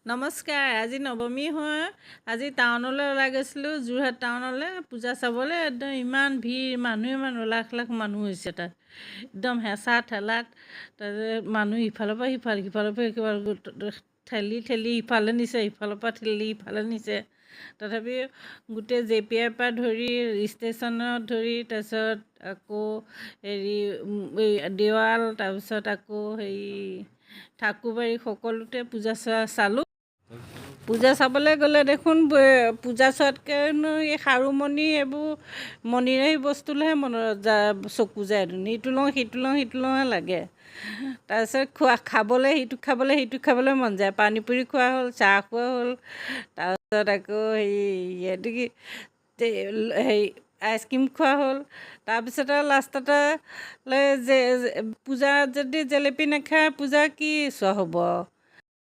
নমস্কাৰ, আজি নৱমী হয়। আজি টাউনলৈ ওলাই গৈছিলোঁ, যোৰহাট টাউনলৈ পূজা চাবলৈ। একদম ইমান ভিৰ, মানুহে মানুহ, লাখ লাখ মানুহ হৈছে তাত। একদম হেঁচা ঠেলাত তাৰপিছত মানুহ ইফালৰ পৰা সিফাল, সিফালৰ পৰা সিফাল, ঠেলি ঠেলি ইফালে নিছে, ইফালৰ পৰা ঠেলি ইফালে নিছে। তথাপিও গোটেই জে পি আইৰ পৰা ধৰি ষ্টেচনত ধৰি, তাৰপিছত আকৌ হেৰি এই দেৱাল, তাৰপিছত আকৌ হেৰি ঠাকুৰবাৰী, সকলোতে পূজা চোৱা চালোঁ। পূজা চাবলৈ গ'লে দেখোন পূজা চোৱাতকৈনো এই খাৰুমণি, এইবোৰ মণিৰাহী বস্তুলৈহে মনত যায়, চকু যায়। ইটো লওঁ, সিটো লওঁ, সিটো লওঁহে লাগে। তাৰপিছত খোৱা খাবলৈ, সিটো খাবলৈ, সিটো খাবলৈ মন যায়। পানীপুৰি খোৱা হ'ল, চাহ খোৱা হ'ল, তাৰপিছত আকৌ হেৰি এইটো কি, হেৰি আইচক্ৰীম খোৱা হ'ল। তাৰপিছত আৰু লাষ্টতে যে পূজাত যদি জেলেপি নাখায়, পূজা কি চোৱা হ'ব আৰু?